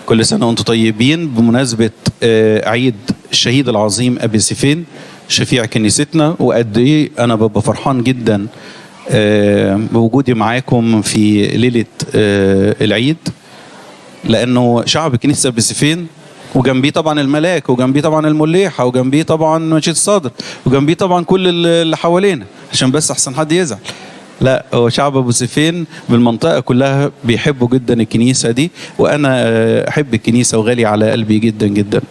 كل سنة وانتم طيبين بمناسبة عيد الشهيد العظيم أبي سيفين شفيع كنيستنا. وقد إيه أنا ببقى فرحان جدا بوجودي معاكم في ليلة العيد، لأنه شعب كنيسة أبي سيفين وجنبيه طبعا الملاك، وجنبيه طبعا المليحة، وجنبيه طبعا مشية الصدر، وجنبيه طبعا كل اللي حوالينا، عشان بس أحسن حد يزعل. لا، هو شعب ابو سيفين بالمنطقة كلها بيحبوا جدا الكنيسة دي، وانا احب الكنيسة وغالي على قلبي جدا جدا.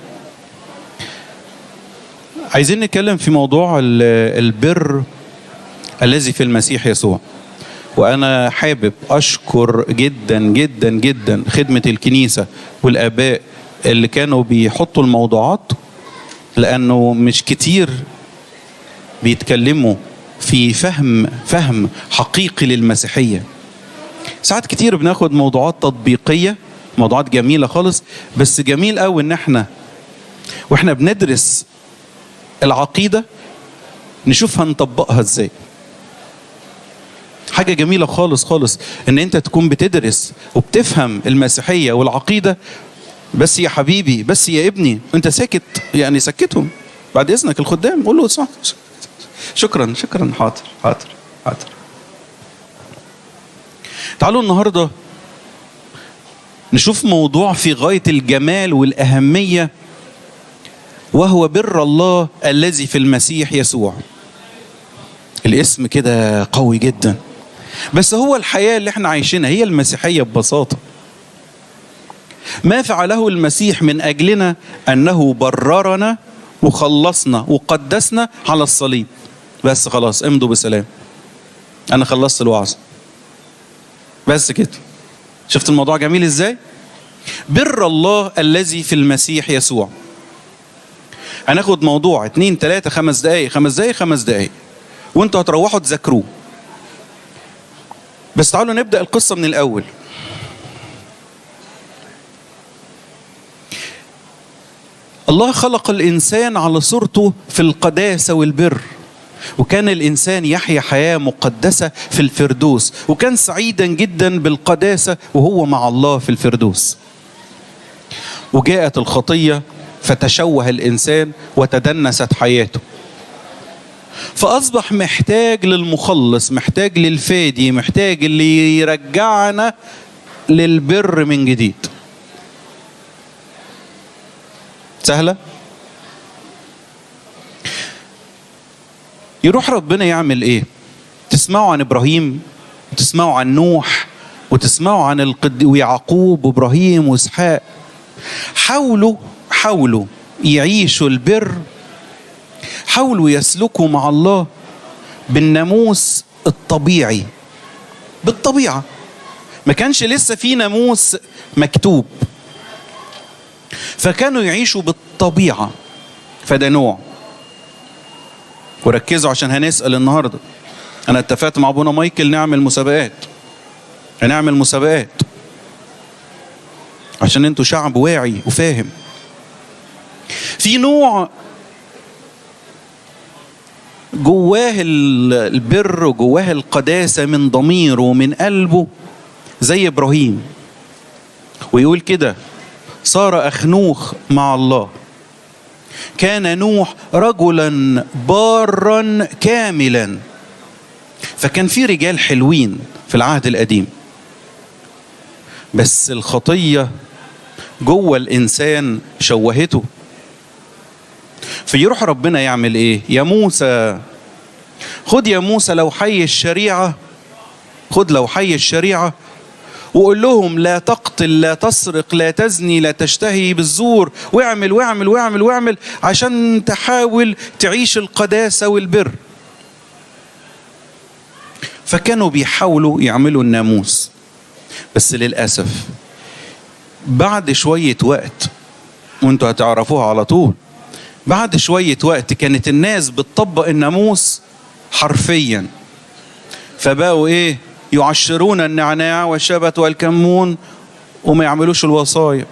عايزين نتكلم في موضوع البر الذي في المسيح يسوع. وانا حابب اشكر جدا جدا جدا خدمة الكنيسة والاباء اللي كانوا بيحطوا الموضوعات، لانه مش كتير بيتكلموا في فهم حقيقي للمسيحية. ساعات كتير بناخد موضوعات تطبيقية، موضوعات جميلة خالص، بس جميل قوي ان احنا واحنا بندرس العقيدة نشوفها نطبقها ازاي. حاجة جميلة خالص خالص ان انت تكون بتدرس وبتفهم المسيحية والعقيدة، بس يا حبيبي، بس يا ابني، انت ساكت يعني سكتهم بعد اذنك. الخدام قول له اسمع، شكرا شكرا، حاضر حاضر حاضر. تعالوا النهارده نشوف موضوع في غاية الجمال والأهمية، وهو بر الله الذي في المسيح يسوع. الاسم كده قوي جدا، بس هو الحياة اللي احنا عايشينها هي المسيحية ببساطة. ما فعله المسيح من أجلنا أنه بررنا وخلصنا وقدسنا على الصليب. بس خلاص، امضوا بسلام، انا خلصت الوعظ بس كده. شفت الموضوع جميل ازاي؟ بر الله الذي في المسيح يسوع. هناخد موضوع 2 3 5 دقايق 5 دقايق 5 دقايق، وانتوا هتروحوا تذاكروه. بس تعالوا نبدأ القصة من الأول. الله خلق الإنسان على صورته في القداسة والبر، وكان الإنسان يحيا حياة مقدسة في الفردوس، وكان سعيدا جدا بالقداسة وهو مع الله في الفردوس. وجاءت الخطية فتشوه الإنسان وتدنست حياته، فأصبح محتاج للمخلص، محتاج للفادي، محتاج اللي يرجعنا للبر من جديد. سهلة؟ يروح ربنا يعمل ايه؟ تسمعوا عن ابراهيم، وتسمعوا عن نوح، وتسمعوا عن ويعقوب وابراهيم واسحاق. حاولوا يعيشوا البر، حاولوا يسلكوا مع الله بالناموس الطبيعي، بالطبيعة. ما كانش لسه في ناموس مكتوب، فكانوا يعيشوا بالطبيعة. فده نوع، وركزوا عشان هنسأل النهاردة. أنا اتفقت مع أبونا مايكل نعمل مسابقات، هنعمل مسابقات عشان انتوا شعب واعي وفاهم. في نوع جواه البر وجواه القداسة من ضميره ومن قلبه، زي إبراهيم، ويقول كده: صار أخنوخ مع الله، كان نوح رجلا بارا كاملا. فكان في رجال حلوين في العهد القديم، بس الخطية جوه الإنسان شوهته. فيروح ربنا يعمل إيه؟ يا موسى، خد يا موسى لوحي الشريعة، خد لوحي الشريعة وقول لهم لا تقتل، لا تسرق، لا تزني، لا تشتهي بالزور، واعمل واعمل واعمل واعمل، عشان تحاول تعيش القداسة والبر. فكانوا بيحاولوا يعملوا الناموس، بس للأسف بعد شوية وقت، وانتوا هتعرفوها على طول، بعد شوية وقت كانت الناس بتطبق الناموس حرفيا. فبقوا ايه؟ يعشرون النعناع والشبت والكمون وما يعملوش الوصايا.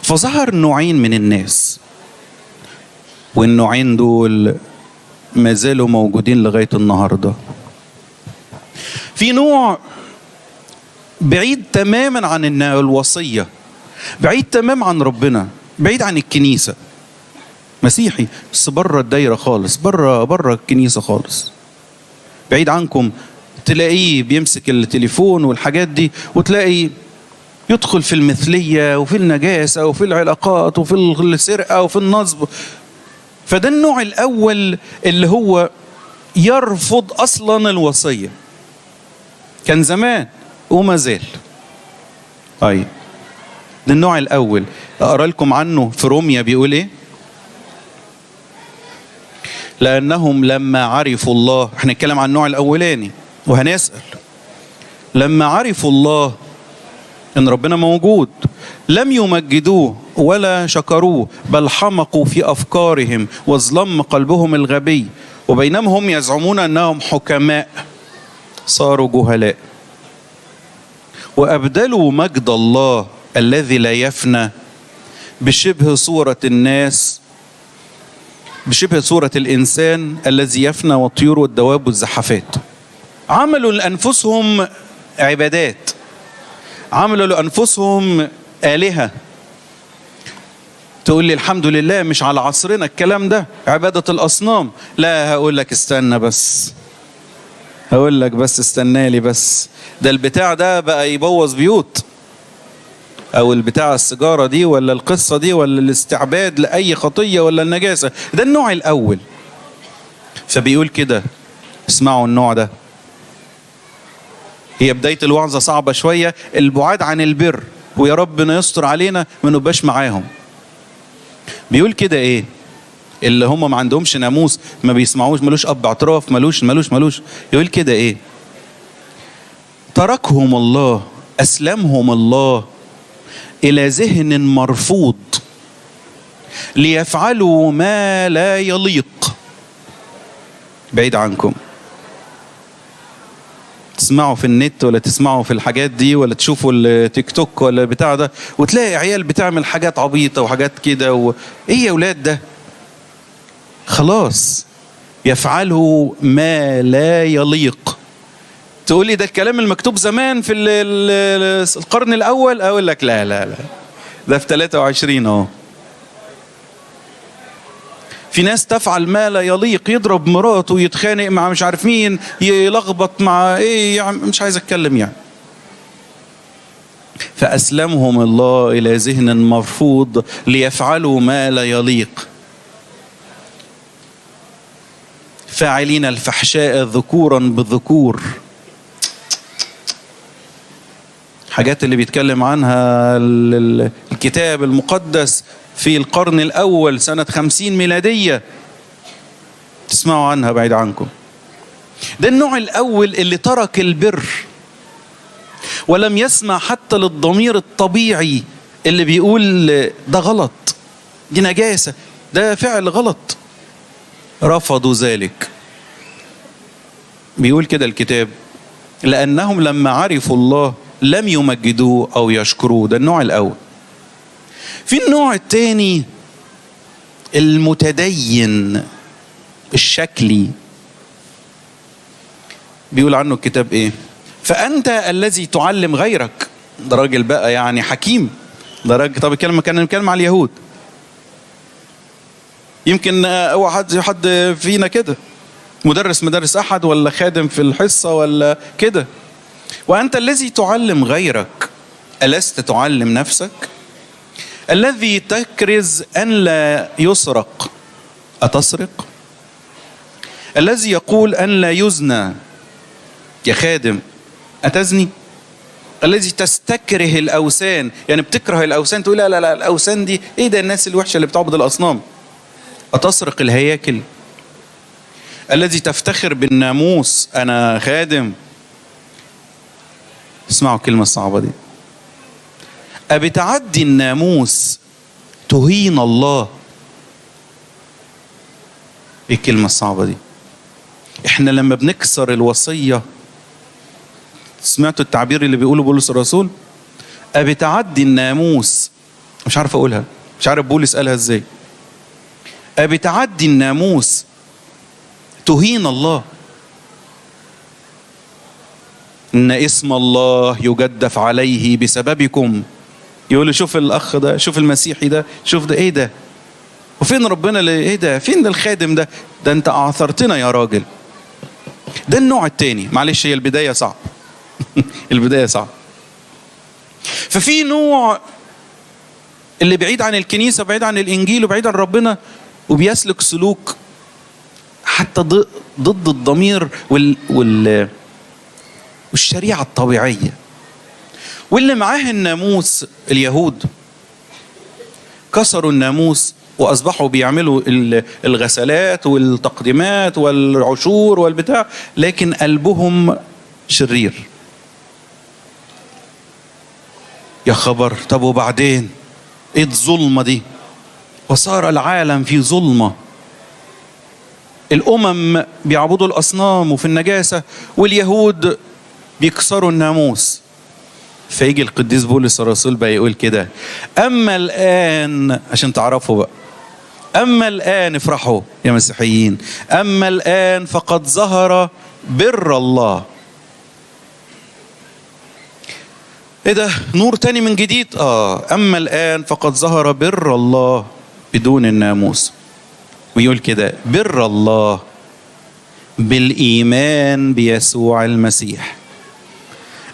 فظهر نوعين من الناس، والنوعين دول ما زالوا موجودين لغاية النهاردة. في نوع بعيد تماما عن الوصية، بعيد تماما عن ربنا، بعيد عن الكنيسة. مسيحي بس بره الدايرة خالص، بره الكنيسة خالص، بعيد عنكم. تلاقيه بيمسك التليفون والحاجات دي، وتلاقي يدخل في المثلية وفي النجاسة وفي العلاقات وفي السرقة وفي النصب. فده النوع الأول اللي هو يرفض أصلا الوصية، كان زمان وما زال. طيب ده النوع الأول. أقرأ لكم عنه في روميا بيقول إيه؟ لأنهم لما عرفوا الله، احنا نتكلم عن النوع الأولاني وهنسأل، لما عرفوا الله إن ربنا موجود لم يمجدوه ولا شكروه، بل حمقوا في أفكارهم وظلم قلبهم الغبي، وبينما هم يزعمون أنهم حكماء صاروا جهلاء، وأبدلوا مجد الله الذي لا يفنى بشبه صورة الناس، بشبه صورة الإنسان الذي يفنى والطيور والدواب والزحفات. عملوا لأنفسهم عبادات، عملوا لأنفسهم آلهة. تقول لي الحمد لله مش على عصرنا الكلام ده، عبادة الأصنام. لا، هقول لك استنى بس، هقول لك بس استنى لي بس، ده البتاع ده بقى يبوظ بيوت، أو البتاع السيجارة دي، ولا القصة دي، ولا الاستعباد لأي خطية، ولا النجاسة. ده النوع الأول. فبيقول كده، اسمعوا النوع ده، هي بداية الوعظة صعبة شوية، البعاد عن البر، ويا ربنا يستر علينا ما نبقاش معاهم. بيقول كده ايه؟ اللي هم ما عندهمش ناموس، ما بيسمعوش، ملوش اب اعتراف، ملوش ملوش ملوش. يقول كده ايه؟ تركهم الله، اسلمهم الله الى ذهن مرفوض ليفعلوا ما لا يليق. بعيد عنكم، تسمعوا في النت ولا تسمعوا في الحاجات دي ولا تشوفوا التيك توك ولا بتاع ده، وتلاقي عيال بتعمل حاجات عبيطة وحاجات كده ايه يا ولاد ده؟ خلاص يفعله ما لا يليق. تقولي ده الكلام المكتوب زمان في القرن الأول؟ أقول لك لا لا لا، ده في 23 اهو. في ناس تفعل ما لا يليق، يضرب مراته، يتخانق مع مش عارف مين، يلخبط مع ايه، يعني مش عايز اتكلم يعني. فأسلمهم الله إلى ذهن مرفوض ليفعلوا ما لا يليق، فاعلين الفحشاء ذكورا بالذكور. حاجات اللي بيتكلم عنها الكتاب المقدس في القرن الأول سنة 50 ميلادية، تسمعوا عنها بعيد عنكم. ده النوع الأول اللي ترك البر ولم يسمع حتى للضمير الطبيعي اللي بيقول ده غلط، دي نجاسة، ده فعل غلط. رفضوا ذلك. بيقول كده الكتاب، لأنهم لما عرفوا الله لم يمجدوه أو يشكروه. ده النوع الأول. في النوع الثاني المتدين الشكلي، بيقول عنه الكتاب ايه؟ فأنت الذي تعلم غيرك. ده راجل بقى يعني حكيم، ده راجل. طب الكلمة كان بيتكلم على اليهود، يمكن هو حد فينا كده، مدرس احد، ولا خادم في الحصة ولا كده. وأنت الذي تعلم غيرك ألست تعلم نفسك؟ الذي تكرز أن لا يسرق أتسرق؟ الذي يقول أن لا يزنى يا خادم أتزني؟ الذي تستكره الأوثان، يعني بتكره الأوثان، تقول لا لا لا الأوثان دي إيه ده، الناس الوحشة اللي بتعبد الأصنام. أتسرق الهياكل؟ الذي تفتخر بالناموس أنا خادم. اسمعوا الكلمة الصعبة دي، أبتعدي الناموس تهين الله. ايه الكلمة الصعبة دي؟ احنا لما بنكسر الوصية، سمعتوا التعبير اللي بيقوله بولس الرسول؟ أبتعدي الناموس، مش عارف اقولها، مش عارف بولس قالها ازاي. أبتعدي الناموس تهين الله. ان اسم الله يجدف عليه بسببكم. يقول شوف الاخ ده، شوف المسيحي ده، شوف ده، ايه ده؟ وفين ربنا اللي ايه ده؟ فين ده الخادم ده؟ ده انت اعثرتنا يا راجل. ده النوع التاني. معلش هي البداية صعب. البداية صعب. ففي نوع اللي بعيد عن الكنيسة، بعيد عن الإنجيل، وبعيد عن ربنا، وبيسلك سلوك حتى ضد الضمير والشريعة الطبيعية. واللي معاه الناموس، اليهود كسروا الناموس وأصبحوا بيعملوا الغسلات والتقديمات والعشور والبتاع، لكن قلبهم شرير. يا خبر، طب وبعدين ايه الظلمة دي؟ وصار العالم في ظلمة. الأمم بيعبدوا الأصنام وفي النجاسة، واليهود بيكسروا الناموس. فيجي القديس بولس الرسول بقى يقول كده: أما الآن، عشان تعرفوا بقى، أما الآن افرحوا يا مسيحيين، أما الآن فقد ظهر بر الله. ايه ده؟ نور تاني من جديد. أما الآن فقد ظهر بر الله بدون الناموس. ويقول كده: بر الله بالإيمان بيسوع المسيح.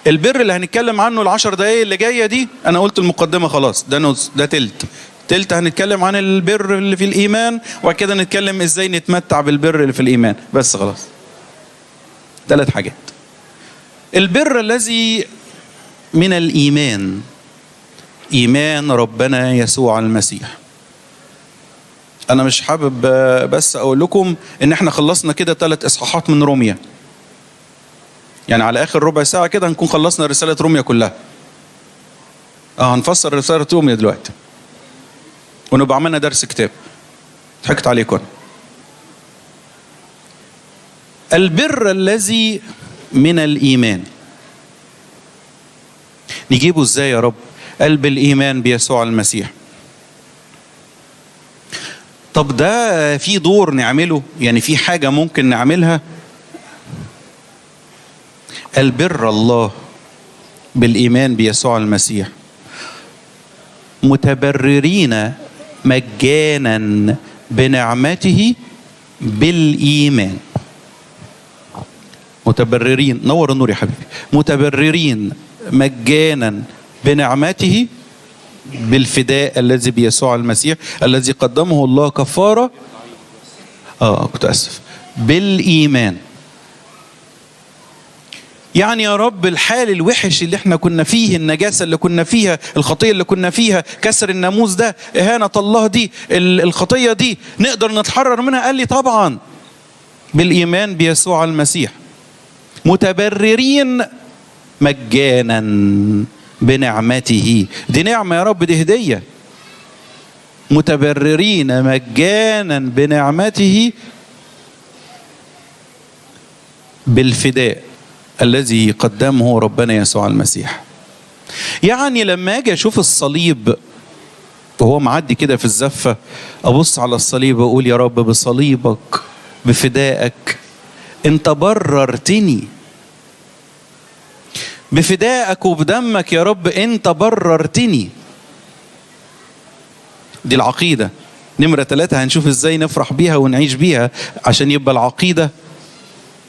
البر اللي هنتكلم عنه ال10 دقايق اللي جاية دي، أنا قلت المقدمة خلاص، ده نص، ده تلت هنتكلم عن البر اللي في الإيمان، وبعد كده نتكلم إزاي نتمتع بالبر اللي في الإيمان. بس خلاص، 3 حاجات. البر الذي من الإيمان، إيمان ربنا يسوع المسيح. أنا مش حابب بس أقول لكم إن إحنا خلصنا كده 3 إصحاحات من روميا، يعني على آخر ربع ساعة كده هنكون خلصنا رسالة روميا كلها. هنفسر رسالة روميا دلوقتي ونبقى عملنا درس كتاب. ضحكت عليكم. البر الذي من الإيمان نجيبه ازاي يا رب؟ قلب الإيمان بيسوع المسيح. طب ده في دور نعمله؟ يعني في حاجة ممكن نعملها؟ البر الله بالإيمان بيسوع المسيح، متبررين مجانا بنعمته بالإيمان. متبررين، نور النور يا حبيبي، متبررين مجانا بنعمته بالفداء الذي بيسوع المسيح الذي قدمه الله كفارة. كنت أسف. بالإيمان. يعني يا رب الحال الوحش اللي احنا كنا فيه، النجاسة اللي كنا فيها، الخطية اللي كنا فيها، كسر الناموس ده، إهانة الله دي، الخطية دي، نقدر نتحرر منها؟ قال لي طبعا، بالإيمان بيسوع المسيح. متبررين مجانا بنعمته. دي نعمة يا رب، دي هدية. متبررين مجانا بنعمته بالفداء الذي قدمه ربنا يسوع المسيح. يعني لما اجي اشوف الصليب وهو معدي كده في الزفة، ابص على الصليب واقول يا رب بصليبك بفدائك انت بررتني، بفدائك وبدمك يا رب انت بررتني. دي العقيدة. نمرة 3 هنشوف ازاي نفرح بيها ونعيش بيها عشان يبقى العقيدة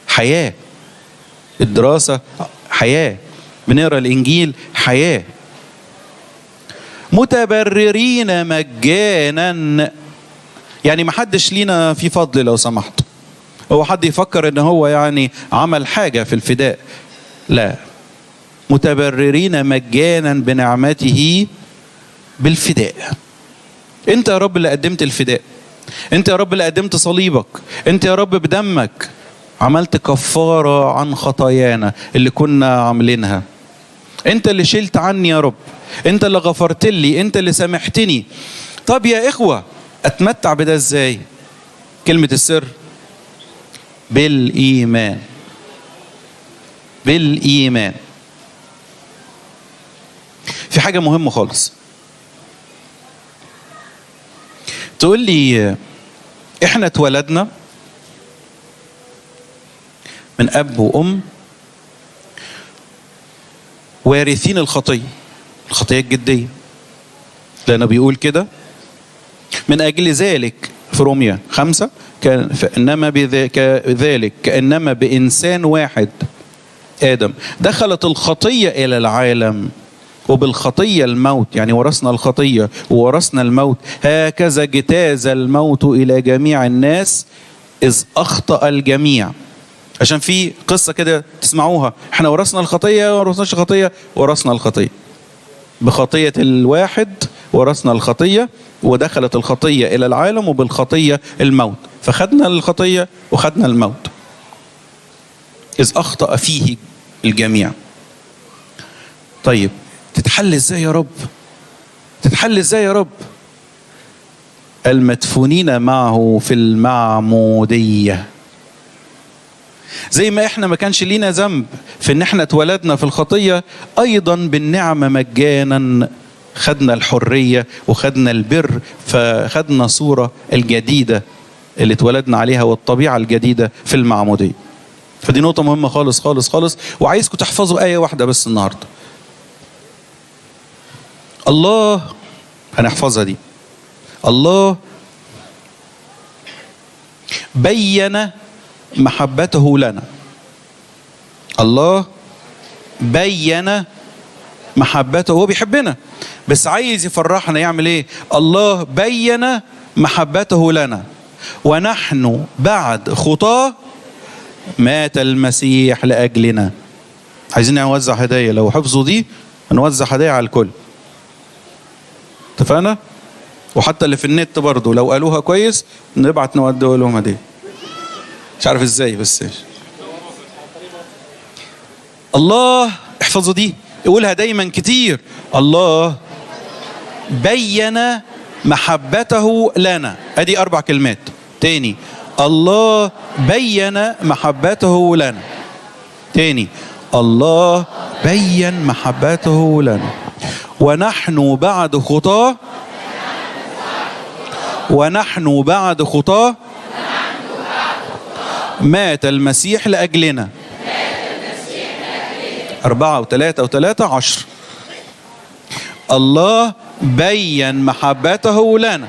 حياة، الدراسة حياة، بنقرأ الإنجيل حياة. متبررين مجانا، يعني ما حدش لينا في فضل لو سمحت. هو حد يفكر ان هو يعني عمل حاجة في الفداء؟ لا، متبررين مجانا بنعمته بالفداء. انت يا رب اللي قدمت الفداء، انت يا رب اللي قدمت صليبك، انت يا رب بدمك عملت كفارة عن خطايانا اللي كنا عاملينها. انت اللي شلت عني يا رب، انت اللي غفرت لي، انت اللي سامحتني. طب يا اخوة اتمتع بده ازاي؟ كلمة السر بالإيمان. بالإيمان. في حاجة مهمة خالص. تقول لي احنا اتولدنا من أب وأم وارثين الخطية، الخطية الجدية، لأنه بيقول كده من أجل ذلك في رومية 5، إنما بذلك كأنما بإنسان واحد آدم دخلت الخطية إلى العالم، وبالخطية الموت، يعني ورثنا الخطية وورثنا الموت، هكذا اجتاز الموت إلى جميع الناس إذ أخطأ الجميع. عشان في قصة كده تسمعوها، احنا ورثنا الخطية ورثناش الخطية، ورثنا الخطية بخطية الواحد، ورثنا الخطية ودخلت الخطية إلى العالم، وبالخطية الموت، فخدنا الخطية وخدنا الموت. إذ أخطأ فيه الجميع. طيب تتحل إزاي يا رب؟ تتحل إزاي يا رب؟ المدفونين معه في المعمودية. زي ما احنا ما كانش لينا ذنب في ان احنا اتولدنا في الخطية، ايضا بالنعمة مجانا خدنا الحرية وخدنا البر، فخدنا صورة الجديدة اللي اتولدنا عليها والطبيعة الجديدة في المعمودية. فدي نقطة مهمة خالص خالص خالص، وعايزكم تحفظوا آية واحدة بس النهاردة. الله، هنحفظها دي، الله بين محبته لنا. الله بين محبته، هو بيحبنا بس عايز يفرحنا، يعمل ايه؟ الله بين محبته لنا ونحن بعد خطاه مات المسيح لأجلنا. عايزين نوزع هدايا، لو حفظوا دي نوزع هدايا على الكل، اتفقنا؟ وحتى اللي في النت برضو لو قالوها كويس نبعت نودي لهم هديه، مش عارف ازاي بس. الله، احفظوا دي، قولها دايما كتير، الله بين محبته لنا. ادي 4 كلمات تاني، الله بين محبته لنا. تاني، الله بين محبته لنا ونحن بعد خطاه، ونحن بعد خطاه مات المسيح لأجلنا. 4 و3 و3 10. الله بين محبته لنا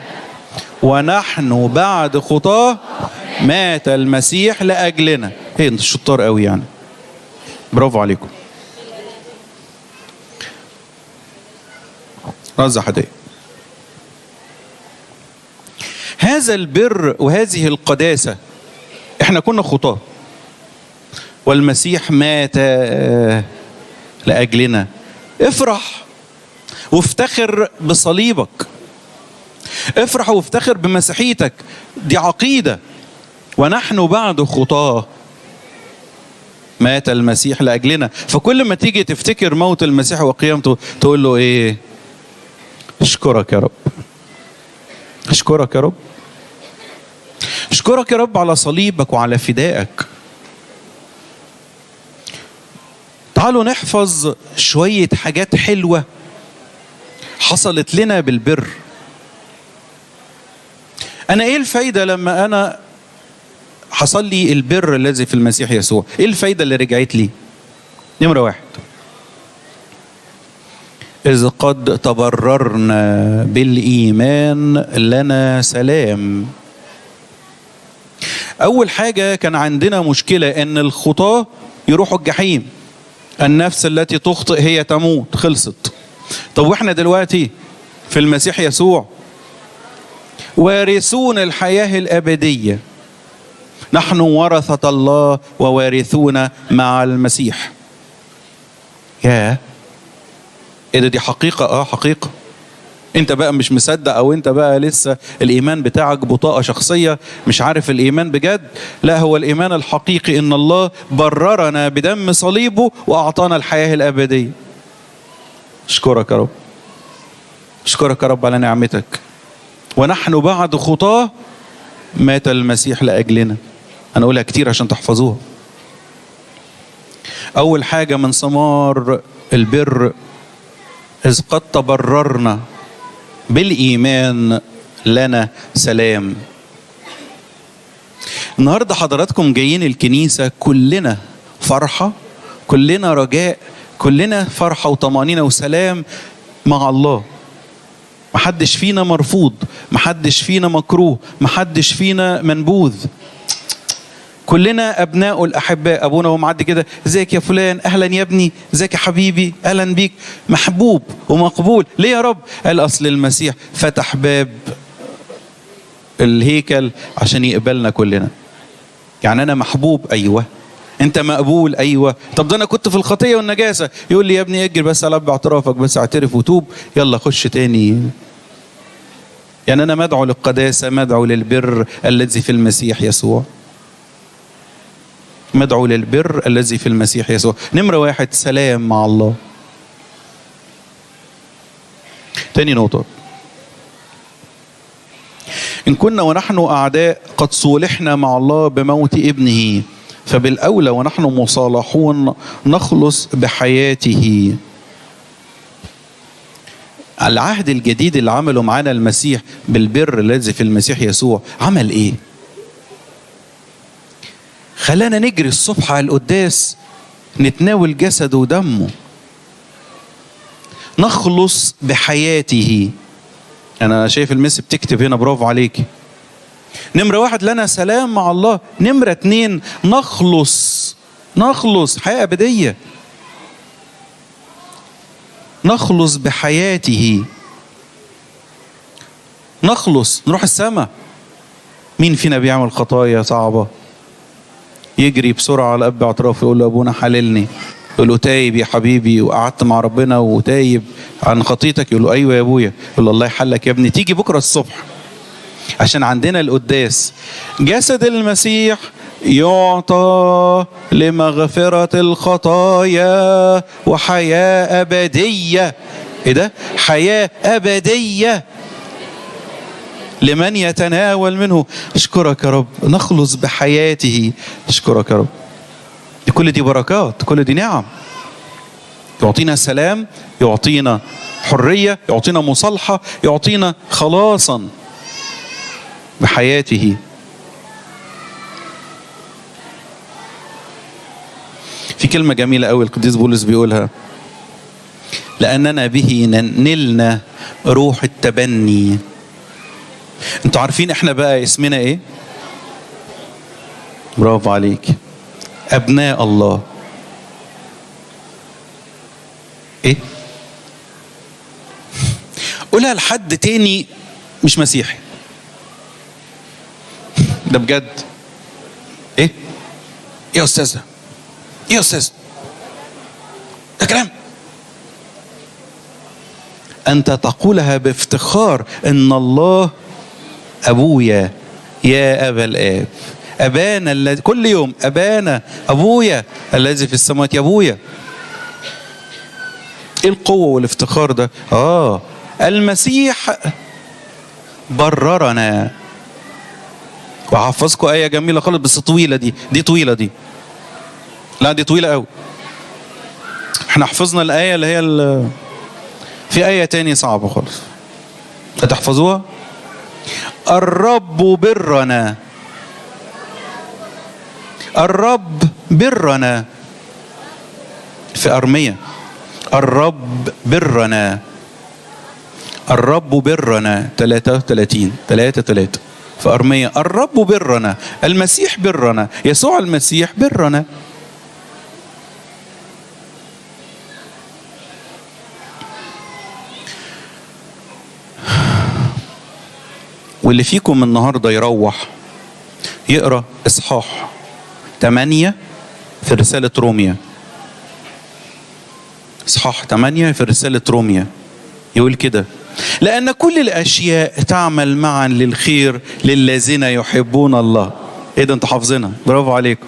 ونحن بعد خطاه مات المسيح لأجلنا. ايه انتوا شطار قوي يعني، برافو عليكم. رزع هدايا. هذا البر وهذه القداسة، احنا كنا خطاة والمسيح مات لأجلنا. افرح وافتخر بصليبك، افرح وافتخر بمسيحيتك، دي عقيدة. ونحن بعد خطاه مات المسيح لأجلنا. فكل ما تيجي تفتكر موت المسيح وقيامته تقول له ايه؟ اشكرك يا رب، اشكرك يا رب، اشكرك يا رب على صليبك وعلى فدائك. تعالوا نحفظ شوية حاجات حلوة حصلت لنا بالبر. أنا إيه الفايدة لما أنا حصل لي البر الذي في المسيح يسوع؟ إيه الفايدة اللي رجعت لي؟ نمرة 1، إذ قد تبررنا بالإيمان لنا سلام. أول حاجة كان عندنا مشكلة إن الخطاة يروحوا الجحيم، النفس التي تخطئ هي تموت، خلصت. طب وإحنا دلوقتي في المسيح يسوع وارثون الحياة الأبدية، نحن ورثة الله ووارثون مع المسيح. يا إيه ده، دي حقيقة. حقيقة. انت بقى مش مصدق، او انت بقى لسه الايمان بتاعك بطاقة شخصية، مش عارف الايمان بجد. لا، هو الايمان الحقيقي ان الله بررنا بدم صليبه واعطانا الحياة الابدية. اشكرك يا رب، اشكرك يا رب على نعمتك. ونحن بعد خطاه مات المسيح لاجلنا. انا اقولها كتير عشان تحفظوها. اول حاجة من ثمار البر، إذ قد تبررنا بالإيمان لنا سلام. النهاردة حضراتكم جايين الكنيسة كلنا فرحة، كلنا رجاء، كلنا فرحة وطمأنينة وسلام مع الله. محدش فينا مرفوض، محدش فينا مكروه، محدش فينا منبوذ. كلنا أبناء الأحباء. أبونا هو معدي كده، ازيك يا فلان، أهلا يا ابني، ازيك يا حبيبي، أهلا بيك، محبوب ومقبول. ليه يا رب؟ قال أصل المسيح فتح باب الهيكل عشان يقبلنا كلنا. يعني أنا محبوب، أيوة. أنت مقبول، أيوة. طب ده أنا كنت في الخطية والنجاسة. يقول لي يا ابني اجري بس على باعترافك، بس اعترف وتوب، يلا خش تاني. يعني أنا مدعو للقداسة، مدعو للبر الذي في المسيح يسوع. مدعو للبر الذي في المسيح يسوع. نمرة 1، سلام مع الله. تاني نقطة، إن كنا ونحن أعداء قد صولحنا مع الله بموت ابنه، فبالأولى ونحن مصالحون نخلص بحياته. العهد الجديد اللي عمله معانا المسيح بالبر الذي في المسيح يسوع عمل إيه؟ خلانا نجري الصبح على القداس نتناول جسده ودمه، نخلص بحياته. أنا شايف المس بتكتب هنا، برافو عليك. نمرة 1 لنا سلام مع الله. نمرة 2 نخلص، نخلص حياة أبدية، نخلص بحياته، نخلص نروح السماء. مين فينا بيعمل خطايا صعبة يجري بسرعة على أب اعتراف يقول له أبونا حللني، يقول له تايب يا حبيبي وقعدت مع ربنا وتايب عن خطيتك؟ يقول له أيوة يا أبويا. يقول له الله يحلك يا ابني، تيجي بكرة الصبح عشان عندنا القداس. جسد المسيح يعطى لمغفرة الخطايا وحياة أبدية. إيه ده؟ حياة أبدية لمن يتناول منه. أشكرك يا رب، نخلص بحياته. أشكرك يا رب. دي كل دي بركات، كل دي نعم. يعطينا سلام، يعطينا حرية، يعطينا مصالحة، يعطينا خلاصا بحياته. في كلمة جميلة قوي القديس بولس بيقولها، لأننا به نلنا روح التبني. انتوا عارفين احنا بقى اسمنا ايه؟ برافو عليك، أبناء الله. ايه؟ قولها لحد تاني مش مسيحي، ده بجد. ايه؟ ايه يا استاذ ده؟ ايه يا استاذ؟ ده كلام. انت تقولها بافتخار ان الله ابويا، يا ابا الاب، ابانا الذي كل يوم، ابانا ابويا الذي في السماوات، يا ابويا. ايه القوة والافتخار ده؟ المسيح بررنا. وحفظكم آية جميلة خالص بس طويلة، دي طويلة دي، لا دي طويلة قوي. احنا حفظنا الآية اللي هي في آية تانية صعبة خالص هتحفظوها. الرب برنا، الرب برنا، في أرمية. الرب برنا، الرب برنا، 33 3 في أرمية. الرب برنا، المسيح برنا، يسوع المسيح برنا. واللي فيكم النهاردة يروح يقرأ إصحاح 8 في رسالة روميا، إصحاح 8 في رسالة روميا، يقول كده: لأن كل الأشياء تعمل معا للخير للذين يحبون الله. إيه ده، أنتوا حافظينها، برافو عليكم.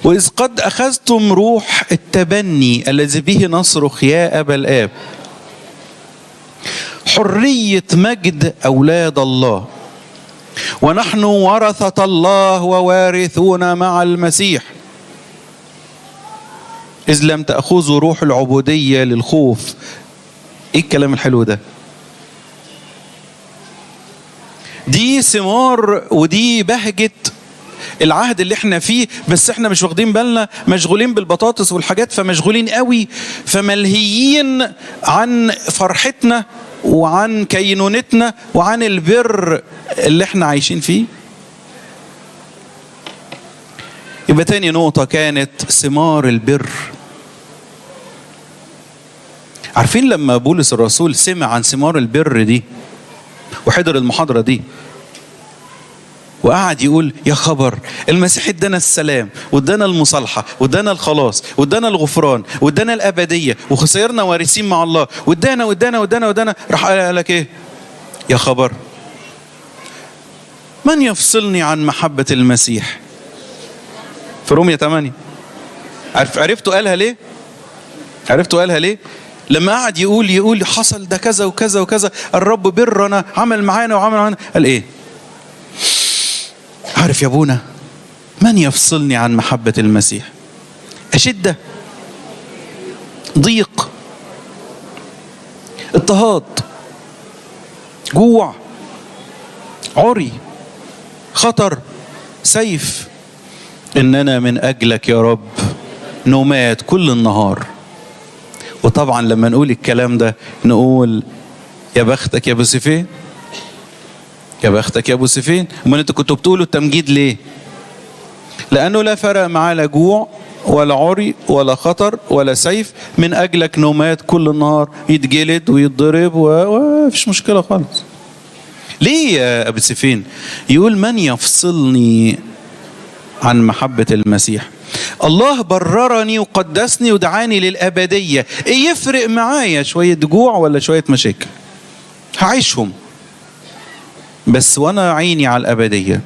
وإذ قد أخذتم روح التبني الذي به نصرخ يا أبا الآب، حرية مجد أولاد الله، ونحن ورثة الله ووارثون مع المسيح، إذ لم تأخذوا روح العبودية للخوف. إيه الكلام الحلو ده؟ دي ثمار ودي بهجة العهد اللي احنا فيه، بس احنا مش واخدين بالنا، مشغولين بالبطاطس والحاجات، فمشغولين قوي، فملهيين عن فرحتنا وعن كينونتنا وعن البر اللي احنا عايشين فيه. يبقى تاني نقطة كانت ثمار البر. عارفين لما بولس الرسول سمع عن ثمار البر دي وحضر المحاضرة دي وقعد يقول يا خبر، المسيح ادانا السلام وادانا المصالحة وادانا الخلاص وادانا الغفران وادانا الأبدية وخسرنا وارثين مع الله وادانا وادانا وادانا وادانا، راح قال لك ايه؟ يا خبر، من يفصلني عن محبة المسيح؟ في رومية 8. عرفتوا قالها ليه؟ عرفتوا قالها ليه؟ لما قعد يقول حصل ده كذا وكذا وكذا، الرب برنا، عمل معانا وعمل معانا، قال ايه؟ عارف يا ابونا، من يفصلني عن محبة المسيح؟ أشدة، ضيق، اضطهاد، جوع، عري، خطر، سيف، إننا من أجلك يا رب نمات كل النهار. وطبعا لما نقول الكلام ده نقول يا بختك يا ابو سيفين، يا بختك يا ابو سيفين. امال انتوا كنتوا بتقولوا التمجيد ليه؟ لانه لا فرق معاه لا جوع ولا عري ولا خطر ولا سيف، من اجلك نمات كل النهار، يتجلد ويتضرب ومفيش مشكلة خالص. ليه يا ابو سيفين؟ يقول من يفصلني عن محبة المسيح؟ الله بررني وقدسني ودعاني للأبدية، ايه يفرق معايا شوية جوع ولا شوية مشاكل؟ هعيشهم بس وانا عيني على الأبدية.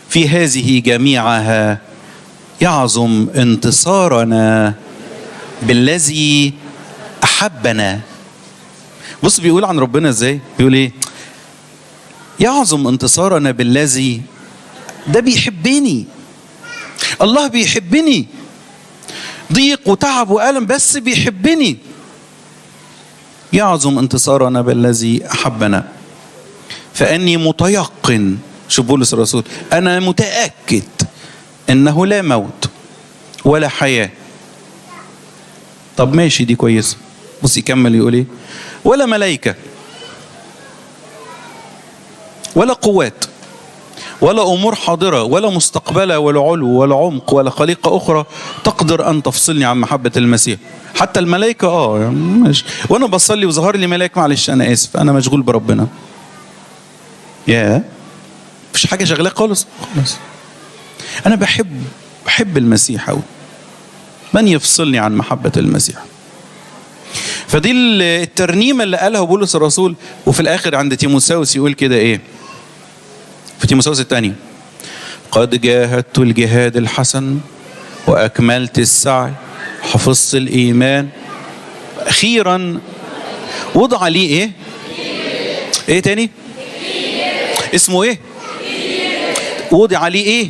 في هذه جميعها يعظم انتصارنا بالذي أحبنا. بص بيقول عن ربنا ازاي؟ بيقول ايه؟ يعظم انتصارنا بالذي، ده بيحبني، الله بيحبني، ضيق وتعب وألم بس بيحبني. يعظم انتصارنا بالذي أحبنا، فأني متيقن، شوف بولس الرسول، أنا متأكد أنه لا موت ولا حياة. طب ماشي دي كويسة، بص يكمل يقول إيه؟ ولا ملائكة ولا قوات ولا أمور حاضرة ولا مستقبلة ولا علو ولا عمق ولا خليقة أخرى تقدر أن تفصلني عن محبة المسيح. حتى الملائكة ماشي، وأنا بصلي وظهر لي ملاك، معلش أنا آسف أنا مشغول بربنا. يا مفيش حاجة شغلة خالص خالص. أنا بحب المسيح أوي. من يفصلني عن محبة المسيح؟ فدي الترنيمة اللي قالها بولس الرسول. وفي الآخر عند تيموثاوس يقول كده إيه؟ في تيموثاوس الثاني: قد جاهدت الجهاد الحسن وأكملت السعي، حفظت الإيمان، أخيرا وضع لي إيه؟ إيه تاني؟ اسمه إيه؟ وضع لي إيه؟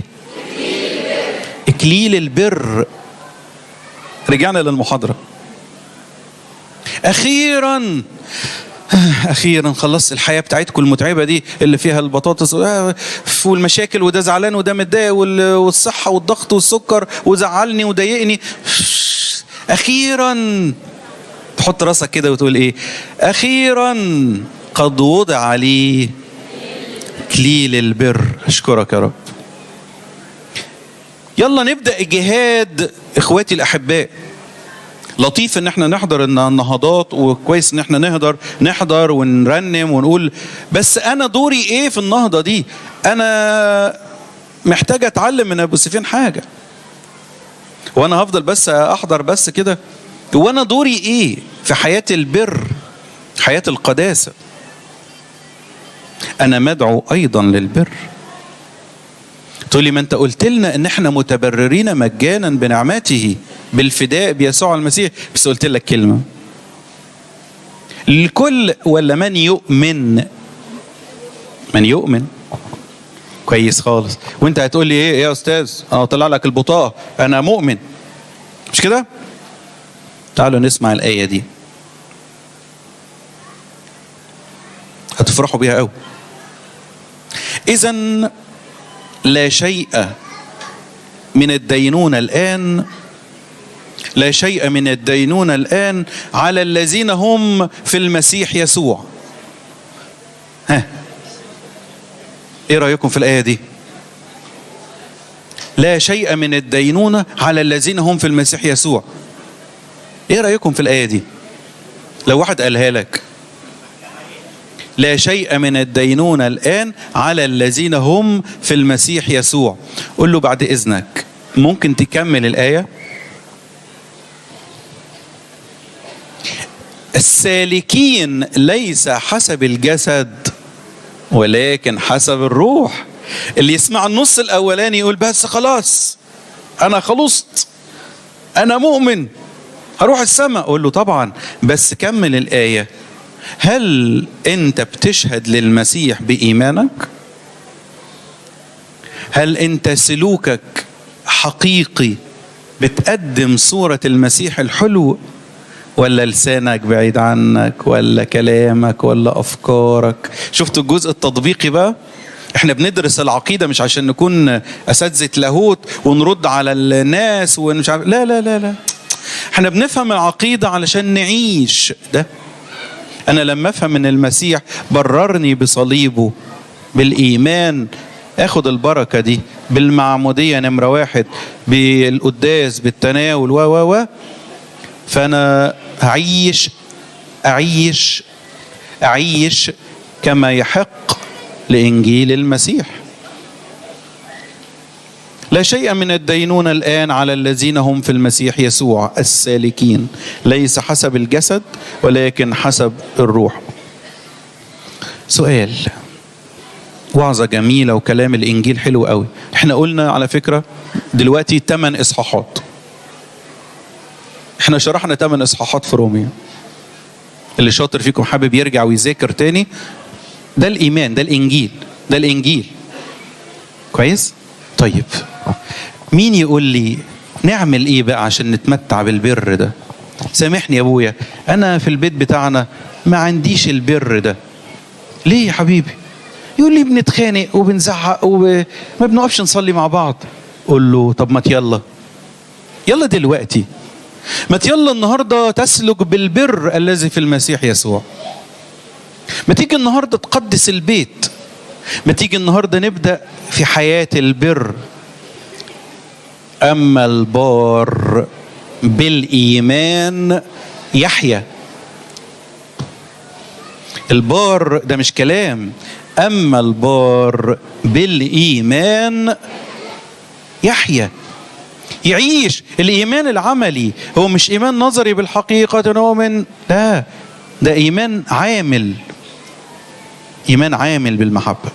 إكليل البر. رجعنا للمحاضرة. أخيرا أخيرا خلصت الحياة بتاعتكم المتعبة دي اللي فيها البطاطس والمشاكل، وده زعلان وده متضايق، والصحة والضغط والسكر وزعلني وضايقني. أخيرا تحط راسك كده وتقول إيه؟ أخيرا قد وضع لي إكليل البر. أشكرك يا رب. يلا نبدأ الجهاد إخواتي الأحباء. لطيف ان احنا نحضر النهضات، وكويس ان احنا نحضر ونرنم ونقول، بس انا دوري ايه في النهضة دي؟ انا محتاج اتعلم من ابو سفيان حاجة، وانا هفضل بس احضر بس كده؟ وانا دوري ايه في حياة البر، حياة القداسة؟ انا مدعو ايضا للبر. تقول لي ما انت قلت لنا ان احنا متبررين مجانا بنعمته بالفداء بيسوع المسيح، بس قلت لك كلمة: الكل ولا من يؤمن؟ من يؤمن. كويس خالص. وانت هتقول لي ايه يا استاذ؟ انا طلع لك البطاقة، انا مؤمن، مش كده؟ تعالوا نسمع الآية دي، هتفرحوا بيها قوي. إذن لا شيء من الدينونة الآن، لا شيء من الدينونة الآن على الذين هم في المسيح يسوع. ها، إيه رأيكم في الآية دي؟ لا شيء من الدينونة على الذين هم في المسيح يسوع. إيه رأيكم في الآية دي؟ لو واحد قالها لك، لا شيء من الدينونة الآن على الذين هم في المسيح يسوع، قل له بعد إذنك ممكن تكمل الآية؟ السالكين ليس حسب الجسد ولكن حسب الروح. اللي يسمع النص الأولاني يقول بس خلاص أنا خلصت، أنا مؤمن، هروح السماء. أقول له طبعا، بس كمل الآية. هل أنت بتشهد للمسيح بإيمانك؟ هل أنت سلوكك حقيقي بتقدم صورة المسيح الحلو، ولا لسانك بعيد عنك، ولا كلامك، ولا أفكارك؟ شفتوا الجزء التطبيقي بقى؟ احنا بندرس العقيدة مش عشان نكون أساتذة لاهوت ونرد على الناس ومش عارف، لا لا لا لا، احنا بنفهم العقيدة علشان نعيش ده. أنا لما أفهم إن المسيح بررني بصليبه بالإيمان، أخد البركة دي بالمعمودية نمرة 1، بالقداس، بالتناول، و و و فأنا أعيش أعيش أعيش كما يحق لإنجيل المسيح. لا شيء من الدينونة الآن على الذين هم في المسيح يسوع السالكين ليس حسب الجسد ولكن حسب الروح. سؤال، وعظة جميلة وكلام الإنجيل حلو قوي. احنا قلنا على فكرة دلوقتي 8 إصحاحات، احنا شرحنا 8 إصحاحات في روميا. اللي شاطر فيكم حابب يرجع ويذاكر تاني، ده الإيمان، ده الإنجيل، ده الإنجيل. كويس؟ طيب مين يقول لي نعمل ايه بقى عشان نتمتع بالبر ده؟ سامحني يا ابويا، انا في البيت بتاعنا ما عنديش البر ده. ليه يا حبيبي؟ يقول لي بنتخانق وبنزعق وما بنقفش نصلي مع بعض. قول له طب ما يلا يلا دلوقتي، ما يلا النهارده تسلك بالبر الذي في المسيح يسوع. ما تيجي النهارده تقدس البيت، ما تيجي النهارده نبدأ في حياة البر. أما البار بالإيمان يحيا. البار ده مش كلام، أما البار بالإيمان يحيا، يعيش. الإيمان العملي هو مش إيمان نظري بالحقيقة نؤمن، لا، ده إيمان عامل، إيمان عامل بالمحبة.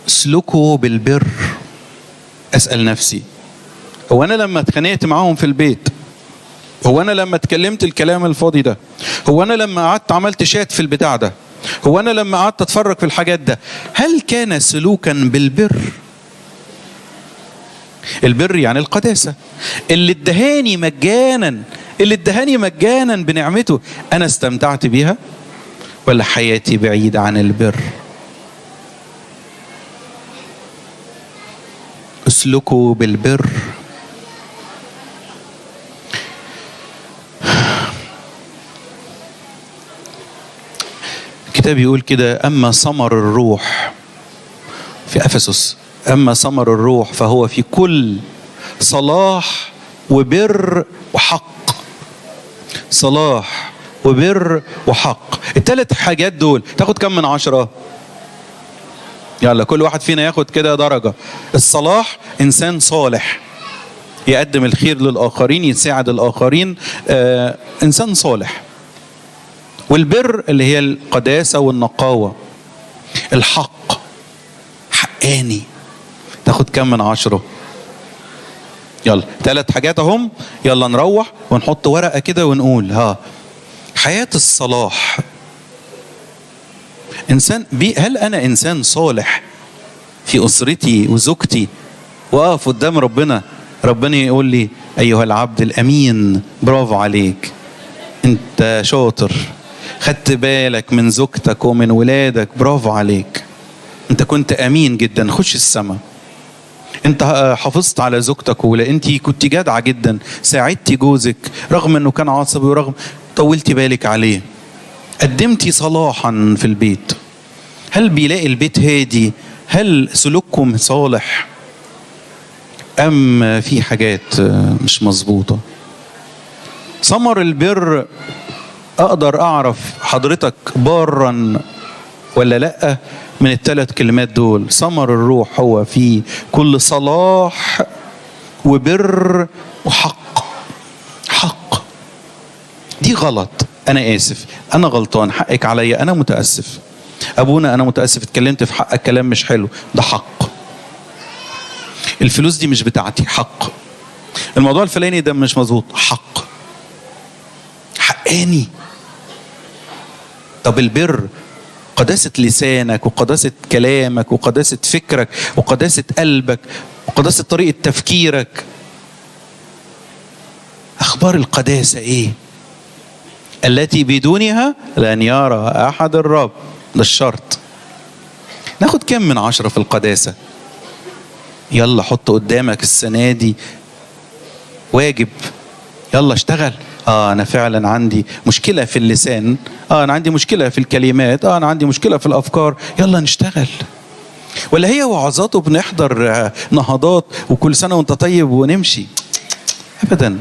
اسلكوا بالبر. أسأل نفسي، هو أنا لما اتخانقت معاهم في البيت، هو أنا لما اتكلمت الكلام الفاضي ده، هو أنا لما قعدت عملت شات في البتاع ده، هو أنا لما قعدت أتفرج في الحاجات ده، هل كان سلوكا بالبر؟ البر يعني القداسة اللي ادهاني مجانا، اللي ادهاني مجانا بنعمته، أنا استمتعت بيها ولا حياتي بعيدة عن البر؟ اسلكوا بالبر. الكتاب يقول كده، أما ثمر الروح في أفسس، أما ثمر الروح فهو في كل صلاح وبر وحق. صلاح وبر وحق، الثلاث حاجات دول تاخد كم من 10؟ يلا كل واحد فينا ياخد كده درجة. الصلاح إنسان صالح يقدم الخير للآخرين، يساعد الآخرين، إنسان صالح. والبر اللي هي القداسة والنقاوة. الحق حقاني، تاخد كم من 10؟ يلا 3 حاجات اهم. يلا نروح ونحط ورقة كده ونقول ها حياة الصلاح. إنسان هل أنا إنسان صالح في أسرتي وزوجتي وأقف قدام ربنا، ربنا يقول لي أيها العبد الأمين، برافو عليك، أنت شاطر، خدت بالك من زوجتك ومن ولادك، برافو عليك، انت كنت امين جدا، خش السماء. انت حافظت على زوجتك ولا انت كنت جدعة جدا، ساعدتي جوزك رغم انه كان عصبي ورغم طولتي بالك عليه، قدمتي صلاحا في البيت. هل بيلاقي البيت هادي؟ هل سلوككم صالح؟ ام في حاجات مش مظبوطة؟ ثمر البر اقدر اعرف حضرتك بارا ولا لا من الثلاث كلمات دول. ثمر الروح هو في كل صلاح وبر وحق. حق دي غلط، انا اسف، انا غلطان، حقك عليا، انا متاسف ابونا، انا متاسف اتكلمت في حقك كلام مش حلو، ده حق. الفلوس دي مش بتاعتي، حق. الموضوع الفلاني ده مش مظبوط، حق، حقاني. طب البر قداسة لسانك وقداسة كلامك وقداسة فكرك وقداسة قلبك وقداسة طريقة تفكيرك. أخبار القداسة إيه؟ التي بدونها لن يرى أحد الرب. ده الشرط. ناخد كم من 10 في القداسة؟ يلا حط قدامك السنة دي واجب، يلا اشتغل. أنا فعلا عندي مشكلة في اللسان، أنا عندي مشكلة في الكلمات، أنا عندي مشكلة في الأفكار، يلا نشتغل. ولا هي وعظات وبنحضر نهضات وكل سنة وانت طيب ونمشي؟ أبدا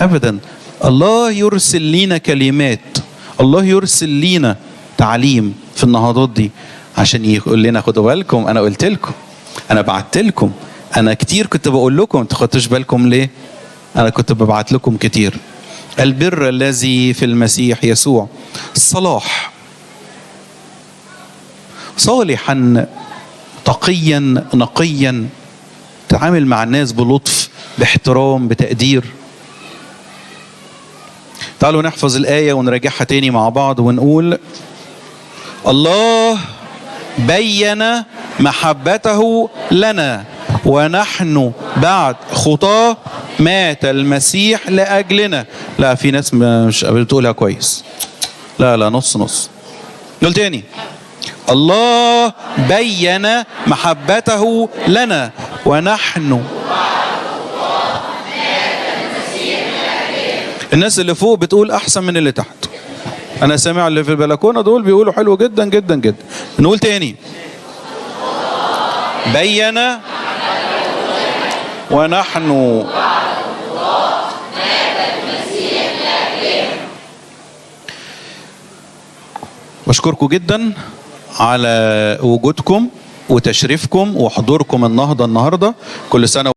أبدا. الله يرسل لينا كلمات، الله يرسل لينا تعليم في النهضات دي عشان يقول لنا خدوا بالكم، أنا قلت لكم، أنا بعت لكم، أنا كتير كنت بقول لكم، انتوا خدتوش بالكم ليه؟ أنا كنت ببعت لكم كتير. البر الذي في المسيح يسوع، الصلاح، صالحا تقيا نقيا، تعامل مع الناس بلطف، باحترام، بتقدير. تعالوا نحفظ الآية ونراجعها تاني مع بعض ونقول: الله بين محبته لنا ونحن بعد خطاه مات المسيح لأجلنا. لا، في ناس مش بتقولها كويس، لا لا، نص نص. نقول تاني: الله بين محبته لنا ونحن. الناس اللي فوق بتقول أحسن من اللي تحت، أنا سامع اللي في البلكونة دول بيقولوا حلو جدا جدا جدا. نقول تاني: بين ونحن. بشكركم جدا على وجودكم وتشريفكم وحضوركم النهضة النهاردة. كل سنة